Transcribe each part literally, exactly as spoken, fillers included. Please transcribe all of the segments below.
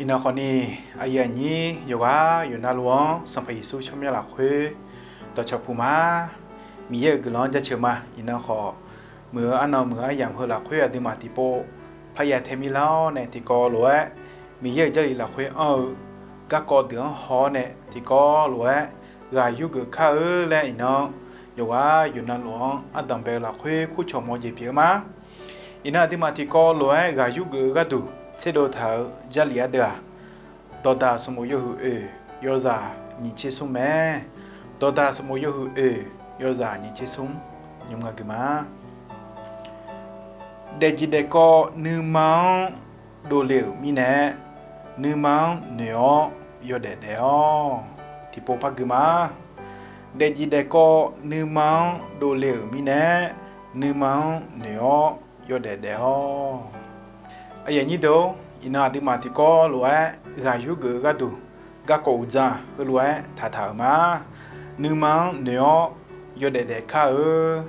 Iqnan khawfni, aqyuif aqnyir yawqghaq yawqnavluf-anr Sanqpaq Yeqsur tsawrmyanr lafkhoer dawqcawq puq ma. Miqyaer-euq guiqlanq-anr jaceuq ma. Iqnan khawf, muiq-eu arnan muiq-eu aryamq heu lafkhoer aqduimaf tiqpov parya tae mirlar-awr nae tiqkawv lof-aer, Miqyaer-euq Jarlif lafkhoer anr-eu garkawv deuq-anr haw-awr nae tiqkawv lof-aer ghaq yurgeuf kar-eu laer iqnan yawqghaq yawqnavluf-anr ardanqbae-eu lafkhoer kurcawq mawf-eu jeq pyeuf-eu ma. Iqnan aqduimaf tiqkawv lof-aer ghaq yurgeuf-eu gharduq tserdov taq-euq Jarlif ardeuv-aq, Dawqdaq smq bof yawhuiq oeq yawzaq nyiq tser smr mae. Dawqdaq smq bof yawhuiq oeq yawzaq nyiq tser smr nymr nga gui ma. Daefjeq daefkawv nuima-anr dovle-euq mirnae, nuima-anr noeq-awr yawdaef daef-awq. Tiqpov par gui ma. Daefjeq daefkawv nuima-anr dovle-euq mirnae, nuima-anr noeq-awr yawdaef daef-awq. Aqyuif aqnyir deuq-or, iqnan aqduimaf tiqkawv lof-aer ghaq yurgeuf-eu gharduq garkawv uqdzan heulof-aer taqtaq-euq ma. Nuima-anr noeq-awr yawdaef daef kar-eu.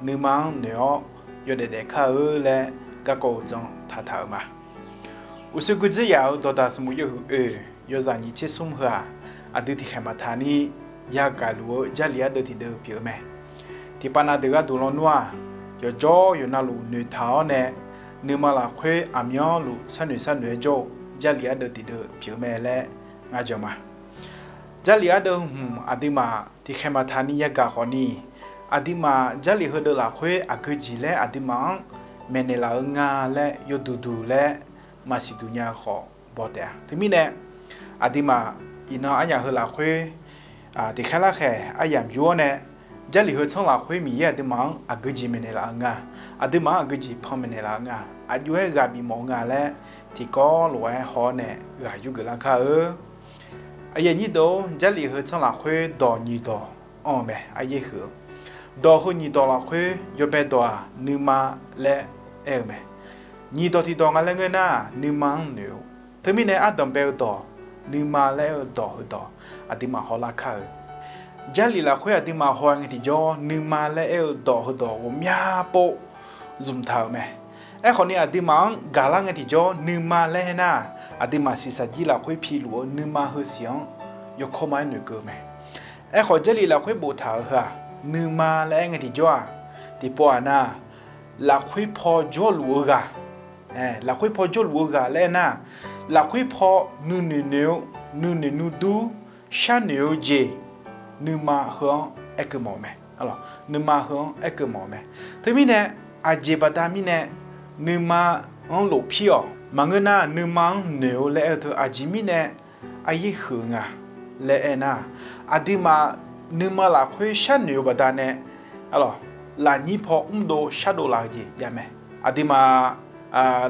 Nuima-anr noeq-awr yawdaef daef kar-eu laer garkawv uqdzan taqtaq-euq ma. Uqshoe guidzeur yaf-euq Dawqdaq smq bof yawhuiq oeq yawzaq nyiq tser smr heu-aq, aqdui tiqkhaeq maqtaq ni yagaq luf-eu Jarlif ardeuv tiqdeuv pyeuf-eu mae. Tiqpav nav deuq gharduq lawnmr-aq, yawqjawr yawqnavluf noeqtaq-awr nae, nuima lafkhoer aqmyanluf sharnoeq sharnoeq-aer jawr-eu Jarlif ardeuv tiqdeuv pyeuf-eu mae laer ngar jan ma. Jarlif ardeuv hmq aqduimaf tiqkhaeq maqtaq ni yagaq khawfni, aqduimaf Jarlif heudeuv lafkhoer aqgeu jeq laer aqduimaf-anr maeqnaeq laf-eu nga laer yawduq duq laer maqsiq duq nya-eu khawf baw taef-a. Teumirnae, aqduimaf iqnan aryamq heu lafkhoer tiqkhaer larkhaeq aryamq yur-awr nae, Jarlif heu tsanr lafkhoer Miqyaer aqduimaf-anr aqgeu jeq maeqnaeq laf-eu nga, aqduimaf-anr aqgeu jeq pan maeqnaeq laf-eu nga, aqjox-aer ghaq bifmawf-eu nga laer tiqkawv lof-aer haw-awr nae ghaq yurgeuf lar kar-eu. Aqyuif aqnyir deuq-or, Jarlif heu tsanr lafkhoer dawq nyiq dawq anr-eu mae, aryaer huiq-eu. Dawq heu nyiq dawq lafkhoer yawbae dawq-aq nuima laer aer-eu mae. Nyiq dawq tiqdawq nga laer ngeur nar, nuima-anr noeq-eu. Teumirnae ardanqbae-eu dawq, nuima laer aer-eu dawq heudawq aqduimaf hawlar kar-eu. Jarlif lafkhoer aqduimaf haw-a ngae tiqjawr, nuima laer aer-eu dawq heudawq ghawqmya pov zmq taq-euq mae. Aerkhawfni aqduimaf-anr gaqlar ngae tiqjawr, nuima laer aer nar, aqduimaf shiqshaq jir lafkhoer piluf-eu nuima heusiq-anr yawkawr ma-aer noeqkeuv-eu mae. Aerkhawf, Jarlif lafkhoer boftaq-euq heu-aq, nuima laer aer ngae tiqjawr-aq, tiqpov-aq nar, lafkhoer paw jawrluf-eu ghaq, lafkhoer paw jawrluf-eu ghaq laer aer nar, lafkhoer paw nuinoeq noeq-eu, nuinoeq nuidur sharnoeq-eu jeq, nuima heu-anr aerkeuv mawf-eu mae. Nuima heu-anr aerkeuv mawf-eu mae. Teumirnae, aqjeq baqda mirnae nuima-anr lofpir-awq. Maqngeur nar, nuima-anr noeq-eu laer aer-eu teu aqjeq mirnae aryaer huiq-eu nga laer aer nar, aqduimaf nuima lafkhoer sharnoeq-eu baqdanae, lafnyir paw mrdov shardov laf-eu jeq jav mae. Aqduimaf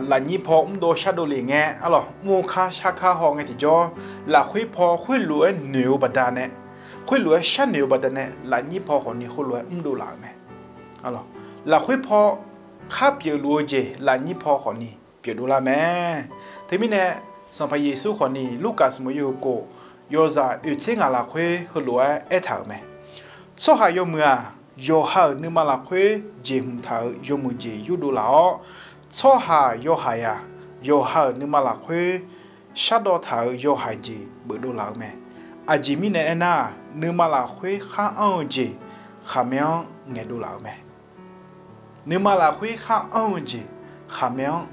lafnyir paw mrdov shardov lef ngae, arlawq mr-eu kar shar kar haw ngae tiqjawr, lafkhoer paw khoerlof-aer noeq-eu baqdanae, khoerlof-aer sharnoeq-eu baqdanae lafnyir paw khawfni khoerlof-aer mrdov laf-euq mae. Lafkhoer paw khar pyeufluf-eu jeq lafnyir paw khawfni pyeufdov lar mae. Teumirnae, Sanqpaq Yeqsur khawfni Lurkaf smq yawhuiq kof yawzaq oeq tser ngaq lafkhoer heulof-aer aertaq-euq mae. Tsawrhaq yawmuiq-aq, yawqha-euq nuima lafkhoer jeqhmq taq-euq yawmuiq jeq yurdov laf-awr, tsawrhaq yawhaiq-aq, yawqha-euq nuima lafkhoer shardawv taq-euq yawhaiq jeq beufdov laf-eu mae. Aqjeq mirnae aernar, nuima lafkhoer khar anr-eu jeq khaqmae-anr ngaeqdov laf-eu mae. Nuima lafkhoer khar anr-eu jeq khaqmae-anr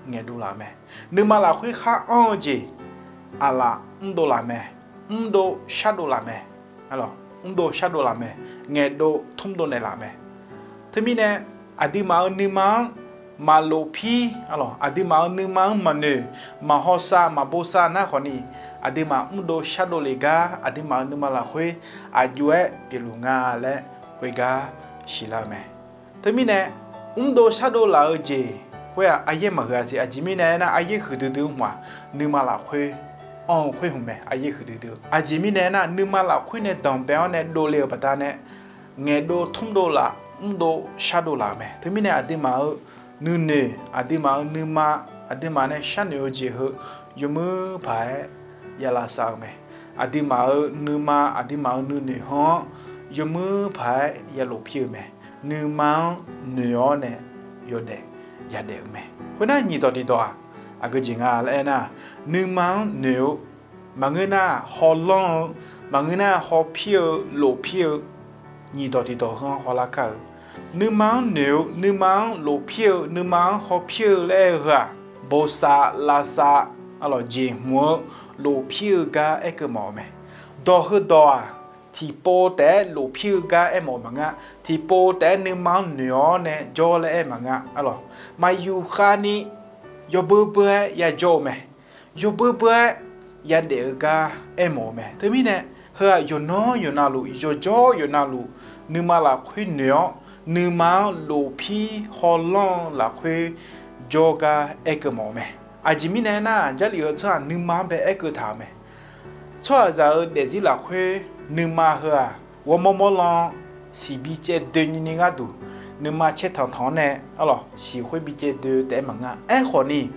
ngaeqdov laf-eu mae. Nuima lafkhoer khar anr-eu jeq aqlaf mrdov laf mae, mrdov shardov laf mae, mrdov shardov laf mae, ngaeqdov tmrdov naeqlaf mae. Teumirnae, aqduimaf-euq nuima-anr maqlof pir, aqduimaf-euq nuima-anr maqnoeq, maqhawsav maqbosav nar khawfni, aqduimaf mrdov shardov lef gar aqduimaf-euq nuima lafkhoer aqjox-aer pyeufluf nga laer khoergar siqlar-eu mae. Teumirnae, mrdov shardov laf-eu jeq khoer-aq, aryaer maqhuiq-a siq. Aqjeq mirnae aernar, aryaer huiqdui dui-eu hmq-aq, nuima lafkhoer anr-eu khoer hmq mae, aryaer huiqdui dui-eu. Aqjeq mirnae aernar, nuima lafkhoer nae danqbae-awr nae dovle-euq baqdanae, ngaeqdov tmrdov laf, mrdov shardov laf-euq mae. Teumirnae aqduimaf-euq nuinoeq, aqduimaf-euq nuima, aqduimaf nae sharnoeq-eu jeq heu yawmuir paq-aer ya lavsav-eu mae. Aqduimaf-euq nuima, aqduimaf-euq nuinoeq heu-anr yawmuir paq-aer ya lof pir-eu mae. Nuima-anr noeq-awr nae yawdaef yadaef-eu mae. Khoernar, nyiq dawq tiqdawq-aq, Aqgeu jeq nga laer aernar, nuima-anr noeq-eu, maqngeur nar hawlanr-eu, maqngeur nar hawpir-eu, lofpir-eu, nyiq dawq tiqdawq heu-anr hawlar kar-eu. Nuima-anr noeq-eu, nuima-anr lofpir-eu, nuima-anr hawpir-eu laer aer-eu heu-aq, bosav lavsav, arlawq jeq hmq-eu lofpir-eu gar aerkeuv mawf-eu mae. Dawq heudawq-aq, tiqpov taef-aer lofpir-eu gar aermawf-eu maqngeur. Tiqpov taef-aer nuima-anr noeq-awr nae jawr laer aer maqngeur. Arlawq, maqyuf khavni yawbeur beur-aer yajawr-eu mae. Yawbeur beur-aer yadaef-eu gar aermawf-eu mae. Teumirnae, heu-aq yawqnan yawqnavluf, yawqjawr yawqnavluf, nuima lafkhoer noeq-awr, nuima-anr lofpir hawlanr-eu lafkhoer jawr gar aerkeuv mawf-eu mae. Aqjeq mirnae aernar, Jarlif-eu tsawrhaq nuima-anr bae aerkeuv taq-euq mae. Tsawrhaqzaq-euq daefzir lafkhoer nuima heu-aq, ghawrmawr mawr lan siq bi caev doeni gharduq, nuima caer tanq tanq-anr nae, arlawq, siq khoer bi caev doe taef-aer maqngeur. Aerkhawfni,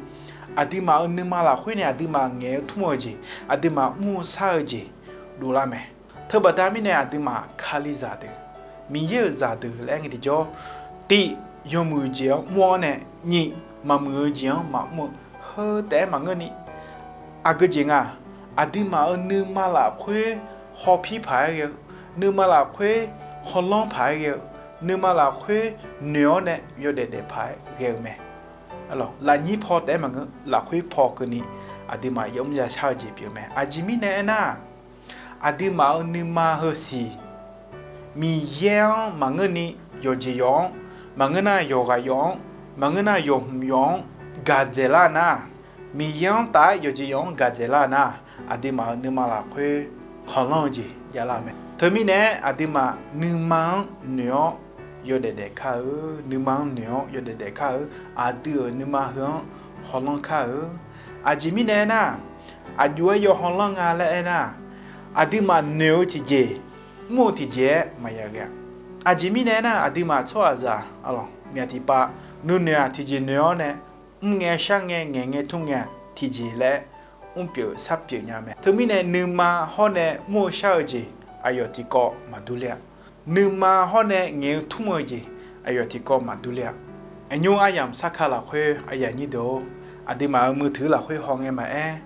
aqduimaf-euq nuima lafkhoer nae aqduimaf ngaeq-eu tmr-eu jeq, aqduimaf mr-eu shar-eu jeq dovlar mae. Teubaqda mirnae aqduimaf Kalizaq deuq, Miqyaer-euq zaqdeuq laer aer ngae tiqjawr, tiq, yawmuiq jeq-anr mr-awr nae, nyiq, maqmuiq-eu jeq-anr maqmr-eu, heu taef-aer maqngeurni, aqgeu jeq nga, aqduimaf-euq nuima lafkhoer hawpir paq-aer ghae-eu, nuima lafkhoer hawlanr paq-aer ghae-eu, nuima lafkhoer noeq-awr nae yawdaef daef paq-aer ghae-eu mae. Lafnyir paw taef-aer maqngeur, lafkhoer paw keuvni aqduimaf yamr yashar-eu jeq pyeuf-eu mae. Aqjeq mirnae aernar, aqduimaf-euq nuima heusiq, Miqyaer-anr maqngeurni yawqjeq yawq-anr, maqngeur nar yawqghaq yawq-anr, maqngeur nar yawqhmq yawq-anr gaqdzaeq lar nar, Miqyaer-anr taf-aer yawqjeq yawq-anr gaqdzaeq lar nar, aqduimaf-euq nuima lafkhoer hawlanr-eu jeq javlar-eu mae. Teumirnae aqduimaf nuima-anr noeq-awr yawdaef daef kar-eu, nuima-anr noeq-awr yawdaef daef kar-eu, aqdui-euq nuima heu-anr hawlanr kar-eu. Aqjeq mirnae aernar, aqjox-aer yawhawlanr nga laer aernar, aqduimaf noeq-eu tiqjeq, mr-eu tiqjeq-aer maqya ghae-a. Aqjeq mirnae aernar, aqduimaf tsawrhaqzaq, arlawq, myaq tiqpav, nuinoeq-aq tiqjeq noeq-awr nae, mr ngae shar ngae ngaeq ngae tmr ngae-aq tiqjeq laer mrpyeuf sharpyeuf nya mae. Teumirnae nuima hawr nae mr-eu shar-eu jeq aqyawf tiqkawv maqdur ler-a. Nuima hawr nae ngaeq-eu tmr-eu jeq aqyawf tiqkawv maqdur ler-a. Aqnymr aryamq sarkar lafkhoer aqyuif aqnyir deuq-or, aqduimaf-euq มือถือ lafkhoer hawngae maqaer,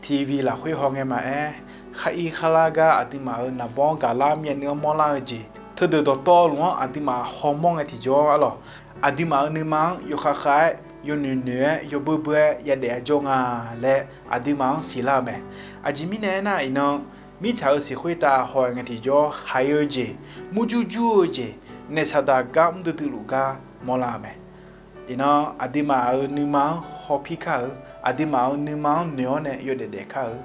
TV lafkhoer hawngae maqaer, khar ir khar lar gar aqduimaf-euq naqbawr-anr gaqlar myav nuiv-anr mawrlar-eu jeq, teudeuq dawqtawvluf-anr aqduimaf hawmawr ngae tiqjawr, arlawq, aqduimaf-euq nuima-anr yawkhav khav-aer, yawnoeq noeq-aer, yawbeur beur-aer yadaef-a jawr nga laer aqduimaf-anr siqlar-eu mae. Aqjeq mirnae aernar, iqnan mirtsaq-euq siq khoertav haw-aer ngae tiqjawr, haiq-eu jeq, murjur jur-eu jeq, naef saqdaq gar mr duidui luf gar mawrlar-eu mae. Iqnan aqduimaf-euq nuima-anr hawpir kar-eu, aqduimaf-euq nuima-anr noeq-awr nae yawdaef daef kar-eu.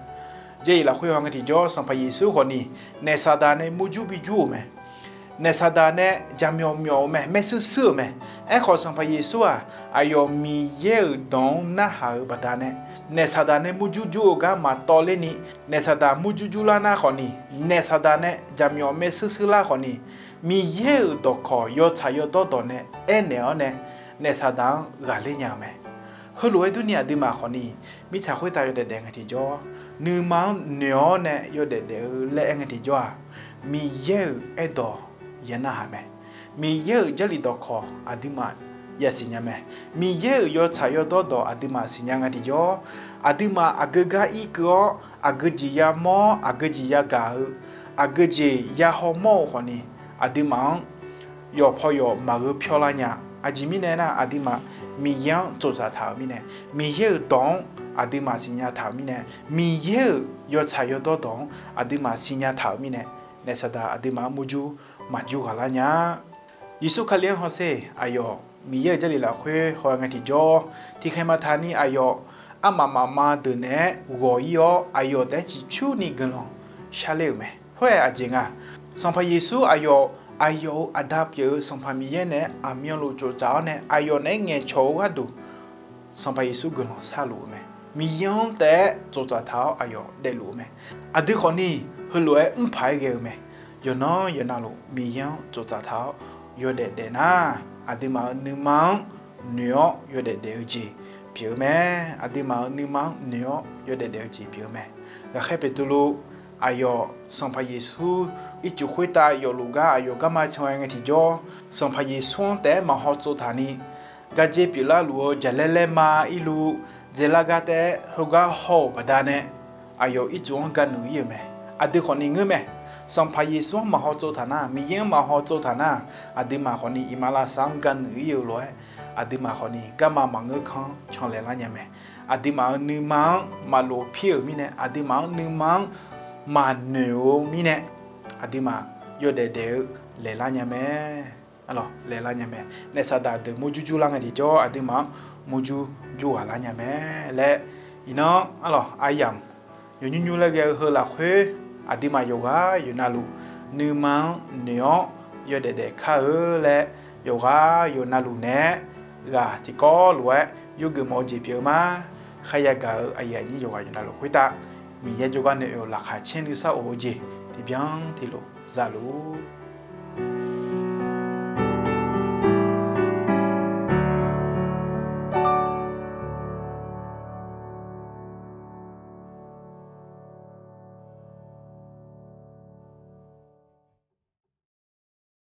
Jarlif lafkhoer hawngae tiqjawr, Sanqpaq Yeqsur khawfni naef saqdaq nae murjur bijur-euq mae. Naef saqdaq nae jaqmyawf myawf-eu mae, maershuir shuir-euq mae. Aerkhawf Sanqpaq Yeqsur-aq, aqyawf Miqyaer-euq dawq-anr narhaq-euq baqdanae, naef saqdaq nae murjur jur-eu gar maqtawv lerni, naef saqdaq murjur jur lar nar khawfni, naef saqdaq nae jaqmyawf maershuir shuir lar khawfni, Miqyaer-euq dawqkawq yawtsaq yawdawr dawq nae aernaeq-awr nae, naef saqdaq-anr ghaqler nya-eu mae. Heulof-aer durni aqduimaf khawfni, mirtsaq khoertav yawdaef daef ngae tiqjawr, nuima-anr noeq-awr nae yawdaef daef-eu laer aer ngae tiqjawr-aq, Miqyaer-euq aerdawq ya narhaq mae. Miqyaer-euq Jarlif dawqkawq aqduimaf yasiq nya mae. Miqyaer-euq yawtsaq yawdawr dawq aqduimaf siqnya ngae tiqjawr, aqduimaf aqgeu gar irkeuv-awr, aqgeu jeq yamawr-awr, aqgeu jeq yagaq-eu, aqgeu jeq yahaw mawr-eu khawfni, aqduimaf-anr yawqpaw yawq maqgheu pyawr lar nya. Aqjeq mirnae aernar, aqduimaf Miqyaer-anr tsoftsaf taq-euq mirnae, Miqyaer-euq dawq-anr aqduimaf siqnya taq-euq mirnae, Miqyaer-euq yawtsaq yawdawr dawq-anr aqduimaf siqnya taq-euq mirnae, naef saqdaq aqduimaf-anr murjur maqjur ghaq lar nya. Yeqsur Kali-anr hawsher, aqyawf Miqyaer-euq Jarlif lafkhoer haw ngae tiqjawr, tiqkhaeq maqtaq ni aqyawf armaf mafma deuq naeq-aer ghawq ir-awr, aqyawf taef-aer ciqcurni guiqlanq sharler-euq mae. Khoer-aq aqjeq nga, Sanqpaq Yeqsur aqyawf, aqyawf-euq Aqda pyeuf-eu Sanqpaq Miqyaer naeq-aer aqmyanluf tsoftsaf-awr nae aqyawf naeq-aer ngaeqcawq-eu gharduq, Sanqpaq Yeqsur guiqlanq sharluf-eu mae. Miqyaer-anr taef-aer tsoftsaf taq-awr aqyawf daefluf-eu mae. Aqdui khawfni heulof-aer mrpaq-aer ghae-eu mae. Yawqnan yawqnavluf Miqyaer-anr tsoftsaf taq-awr yawdaef daef nar, aqduimaf-euq nuima-anr noeq-awr yawdaef daef-eu jeq pyeuf-eu mae. Aqduimaf-euq nuima-anr noeq-awr yawdaef daef-eu jeq pyeuf-eu mae. Ghaqkhaer Beqtuvluv, aqyawf Sanqpaq Yeqsur ircuf khoertav yawfluf gar aqyawf garma can-aer ngae tiqjawr, Sanqpaq Yeqsur-anr taef-aer maqhaw tsov taq ni, gardzer pyeuflar luf-eu jaqlaer laer ma irluf dzaeqlar gar taef-aer heugar haw-euq baqdanae, aqyawf ircuf-anr ganuiv ir-euq mae. Aqdui khawfni ngeur mae. Sanqpaq Yeqsur-anr maqhaw tsov taq nar, Miqyaer-anr maqhaw tsov taq nar, aqduimaf khawfni iqmalavshav-anr ganuiv ir-eu lof-aer, aqduimaf khawfni garma maqngeur kan-anr canlaeq lar nya mae. Aqduimaf-euq nuima-anr maqlof pir-euq mirnae, aqduimaf-anr nuima-anr maqnoeq-eu mirnae, aqduimaf yawdaef daef-eu laeqlar nya mae. Laeqlar nya mae. Naef saqdaq deuq murjur jur lar ngae tiqjawr, aqduimaf-anr murjur jur ghaq lar nya mae laer, iqnan arlawq aryamq yawnymr nymr laer ghae-eu heu lafkhoer, aqduimaf yawqghaq yawqnavluf nuima-anr noeq-awr yawdaef daef kar-eu laer, yawqghaq yawqnavluf naeq-aer ghaq tiqkawv lof-aer yurgeuf mawf-eu jeq pyeuf-eu ma. Kharya gaq-eu aqyuif aqnyir yawqghaq yawqnavluf khoertav Miqyaer jawrgar nae oe-euq laqkhaq caer nuisar of-eu jeq tiqbyan tiqlof za luf-ur.